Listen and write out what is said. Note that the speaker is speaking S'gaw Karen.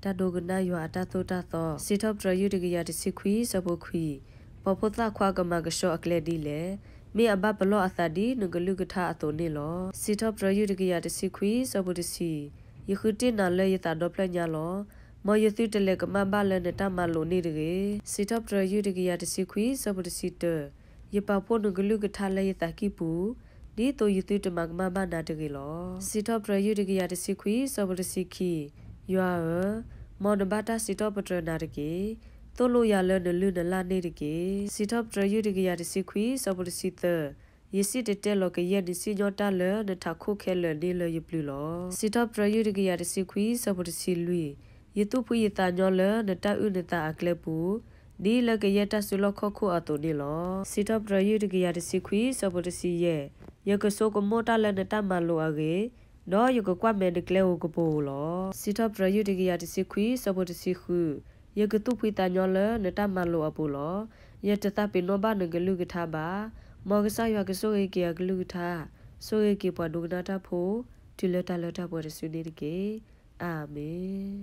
တၢ်ဒိကနၣ်ယွၤအတၢ်သိၣ်တၢ်သီ, စံးထီၣ်ပတြၢၤယုၢ်တကယၤတဆံခွံ ဆၢဖိခွံ, ပှၤဖိသၣ်ခွါကမၤကဆှီအကျဲဒ်လဲၣ်. မ့ၢ်အဘၣ်ပလီၢ်အသးဒ်နကလုၢ်ကထါအသိးန့ၣ်လီၤ. စံးထီၣ်ပတြၢၤယုၢ်တကယၤတဆံခွံ ဆၢဖိတဆံ, ယဃုတ့ၢ်နၤလၢယသးဒီဖျၢၣ်ညါလီၤ. မ်ယသုတလဲၤကမၣ်ဘၣ်လၢနတၢ်မၤလိာ်န့ၣ်တဂ့ၤ. စံးထီၣ်ပတြၢၤယုၢ်တကယၤတဆံခွံ ဆၢဖိတဆံတၢ, ယပာ်ဖှိၣ်နကလုၢ်ကထါလၢယသးကံၢ်ပူၤ, ဒ်သိးယသုတမၤကမၣ်ဘၣ်နၤတဂ့ၤလီၤ. စံးထီၣ်ပတြၢၤယုၢ်တကယၤတဆံခွံ ဆၢဖိတဆံခံ, ယွၤဧၢ, မ်နဘၣ်တၢ်စံးထီၣ်ပတြၢၤနၤတက့ၢ်. သိၣ်လိယၤလၢနလုၢ်နလၢ်န့ၣ်တက့ၢ်. စံးထီၣ်ပတြၢၤယုၢ်တကယၤတဆံခွံ ဆၢဖိတဆံသၢ, ယစံၣ်တဲၤတဲလီၤကယဲၢ်နစံၣ်ညီၣ်တၢ်လၢနထးခိၣ်ခဲလၢာ်န့ၣ်လၢယပျုၤလီၤ. စံးထီၣ်ပတြၢၤယုၢ်တကယၤတဆံခွံ ဆၢဖိတဆံလွံၢ်, ယသူၣ်ဖှံယသးညီလၢနတၢ်အုၣ်နသးအကျဲပူၤ, ဒ်လၢကယဲၢ်တၢ်စုလီၢ်ခီၣ်ခိၣ်အသိးန့ၣ်လီၤ. စံးထီၣ်ပတြၢၤယုၢ်တကယၤတဆံခွံ ဆၢဖိတဆံယဲၢ်, ယကဆိကမိၣ်တၢ်လၢနတၢ်မၤလိာ်အဂ့ၢ်, ဒီးယကကွၢ်မဲာ်နကျဲဧိၤကပိာ်ဧိၤလီၤ. စံးထီၣ်ပတြၢၤယုၢ်တကယၤတဆံခွံ ဆၢဖိတဆံဃု, ယကသူၣ်ဖှံသးညီလၢနတၢ်မၤလိာ်အပူၤလီၤ. ယတသးပ့ၤနီၣ်ဘၣ်နကလုၢ်ကထါဘၣ်. မ်ကစၢ်ယွၤကဆိၣ်ဂ့ၤက့ၤအကလုၢ်ကထါ, ဆိၣ်ဂ့ၤက့ၤပှၤဒိကနၣ်တၢ်ဖိ, တုၤလၢတၢ်လၢတၢ်ပှဲၤတစုန့ၣ်တက့ၢ်. အၤမ့ၣ်.